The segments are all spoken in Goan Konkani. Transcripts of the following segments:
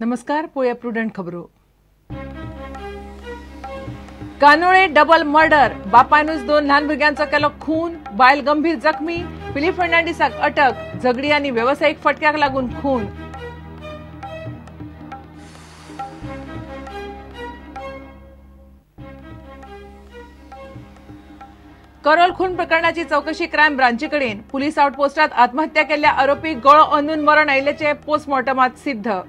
नमस्कार, पळोवया प्रुडंट खबरो. कानोळे डबल मर्डर, बापायनूच दोन ल्हान भुरग्यांचो केलो खून, बायल गंभीर जखमी, फिलीप फर्नांडीसाक अटक, झगडी आनी वेवसायीक फटक्याक लागून खून. करोल खून प्रकरणाची चौकशी क्रायम ब्रांची कडेन, पुलीस आउटपोस्टात आत्महत्या केल्ल्या आरोपी गळो अंदून मरण आयिल्ल्याचें पोस्टमॉर्टमात सिद्ध.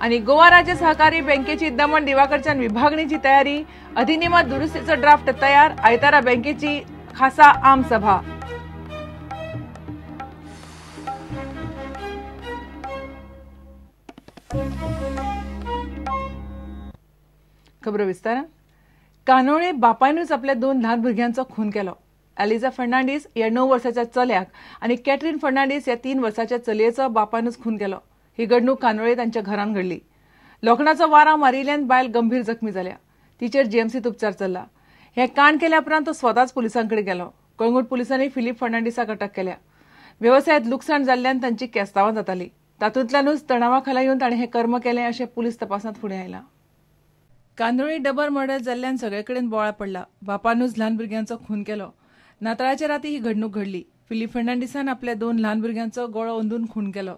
आणि गोवा राज्य सहकारी बँकेची दमण दिवाकडच्यान विभागणीची तयारी, अधिनियमात दुरुस्तीचो ड्राफ्ट तयार, आयतारा बँकेची खासा आमसभा. खबरो विस्तारान. कानोळे बापायनूच आपल्या दोन ल्हान भुरग्यांचो खून केलो. एलिजा फर्नांडीस ह्या 9 वर्साच्या चल्याक आनी कॅटरीन फर्नांडीस ह्या 3 वर्साच्या चलयेचो बापायनूच खून केलो. ही घडणूक कानोळे तांच्या घरान घडली. लोखणाचो वाराव मारिल्ल्यान बायल गंभीर जखमी जाल्या. तिचेर जीएमसीत उपचार चल्ला. हे कांड केल्या उपरांत तो स्वताच पुलिसांकडे गेलो. कळंगूट पुलिसांनी फिलीप फर्नांडीसाक अटक केल्या. वेवसायांत लुकसाण जाल्ल्यान तांची केस्तावां जाताली. तातूंतल्यानूच तणावा खाला येवन ताणें हें कर्म केलें अशें पुलीस तपासांत फुडें आयलां. कांदोळी डबल मर्डर जाल्ल्यान सगळे कडेन बोवाळ पडला. बापानूच ल्हान भुरग्यांचो खून केलो. नाताळाच्या राती ही घडणूक घडली. फिलीप फर्नांडीसान आपल्या दोन ल्हान भुरग्यांचो गळो अंदून खून केलो.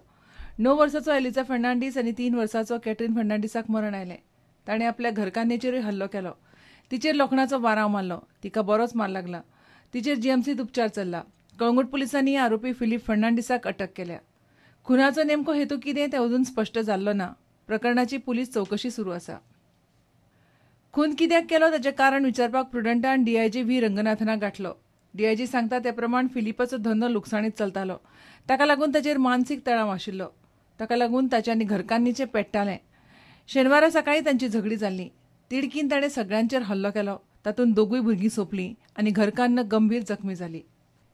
9 वर्साचो एलिजा फर्नांडीस आनी 3 वर्साचो कॅटरीन फर्नांडीसाक मरण आयलें. ताणें आपल्या घरकान्नीचेरूय हल्लो केलो. तिचेर लोखणाचो वाराव मारलो. तिका बरोच मार लागला. तिचेर जीएमसीत उपचार चल्ला. कळंगूट पुलिसांनी आरोपी फिलीप फर्नांडीसाक अटक केल्या. खुनाचो नेमको हेतू कितें तें अजून स्पश्ट जाल्लो ना. प्रकरणाची पुलीस चवकशी सुरू आसा. खून कित्याक केलो ताचें कारण विचारपाक प्रुडंटान डीआयजी व्ही रंगनाथनाक गाठलो. डीआयजी सांगता ते प्रमाण फिलिपाचो धंदो लुकसाणीत चलतालो. ताका लागून ताचेर मानसीक तणाव आशिल्लो. ताका लागून ताच्या आनी घरकान्नीचें पेट्टालें. शेनवारा सकाळीं तांची झगडी जाल्ली. तिडकीन ताणें सगळ्यांचेर हल्लो केलो. तातूंत दोगूय भुरगीं सोंपलीं आनी घरकान्न गंभीर जखमी जाली.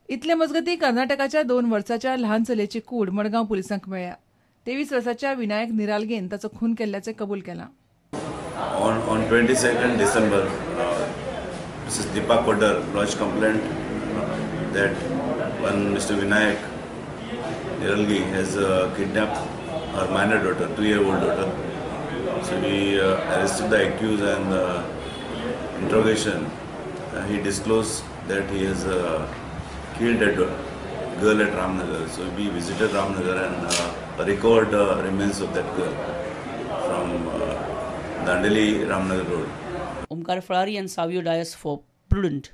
इतले मजगतीं कर्नाटकाच्या 2 वर्साच्या ल्हान चलयेची कूड मडगांव पुलिसांक मेळ्ळ्या. 23 वर्साच्या विनायक निरालगेन ताचो खून केल्ल्याचें कबूल केलां. On 22nd December, Mrs. Deepa Kodar lodged complaint that one Mr. Vinayak Niralgi has kidnapped her minor daughter, 2-year-old daughter. So we arrested the accused and interrogation. He disclosed that he has killed a girl at Ramnagar. So we visited Ramnagar and recovered the remains of that girl from Dandeli Ramnagar Road. Omkar Ferrari and Savio Dias for Prudent.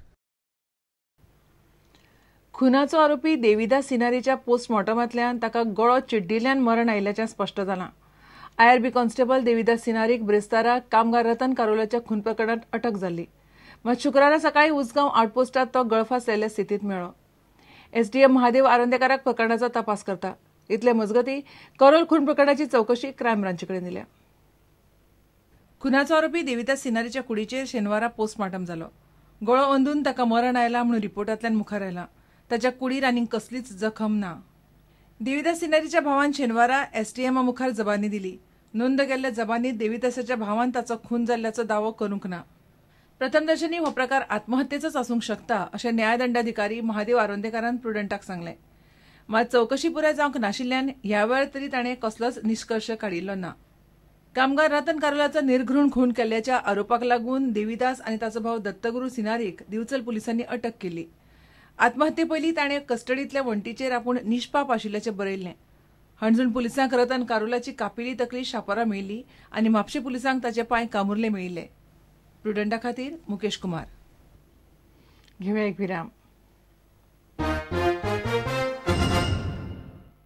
खुनाचो आरोपी देविदास सिनारीच्या पोस्टमॉर्टमांतल्यान ताका गळो चिड्डिल्ल्यान मरण आयिल्ल्याचें स्पश्ट जालां. आयआरबी कॉन्स्टेबल देविदास सिनारीक ब्रेस्तारा कामगार रतन कारोलाच्या खून प्रकरणांत अटक जाल्ली. मात शुक्रारा सकाळीं उसगांव आउटपोस्टात तो गळफास लायिल्ल्या स्थितींत मेळ्ळो. एसडीएम महादेव आरोंदेकाराक प्रकरणाचो तपास करता. इतले मजगतीं करोल खून प्रकरणाची चवकशी क्रायम ब्रांची कडेन दिल्या. खुनाचो आरोपी देविदास सिनारीच्या कुडीचेर शेनवारा पोस्टमॉर्टम जालो. गळो अंदून ताका मरण आयलां म्हणून रिपोर्टांतल्यान मुखार आयलां. ताच्या कुडीर आनीक कसलीच जखम ना. देविदास सिनारीच्या भावान शेनवारा एसडीएमा मुखार जबानी दिली. नोंद केल्ल्या जबानीत देविदासाच्या भावान ताचो खून जाल्ल्याचो दावो करूंक ना. प्रथमदर्शनी हो प्रकार आत्महत्येचोच आसूंक शकता अशें न्यायदंडाधिकारी महादेव आरोंदेकारान प्रुडंटाक सांगलें. मात चवकशी पुराय जावंक नाशिल्ल्यान ह्या वेळार तरी ताणें कसलोच निश्कर्श काडिल्लो ना. कामगार रतन कारोलाचो निर्घृण खून केल्ल्याच्या आरोपाक लागून देविदास आनी ताचो भाव दत्तगुरू सिनारीक दिवचल पुलिसांनी अटक केली. आत्महत्ये पयलीं ताणें कस्टडींतल्या वण्टीचेर आपूण निष्पाप आशिल्ल्याचें बरयल्लें. हणजूण पुलिसांक रतन कारोलाची कापिल्ली तकली शापोरा मेळिल्ली आनी म्हापशें पुलिसांक ताचे पांय कामुर्ले मेळिल्ले. प्रुडंटा खातीर मुकेश कुमार. घेवया एक विराम.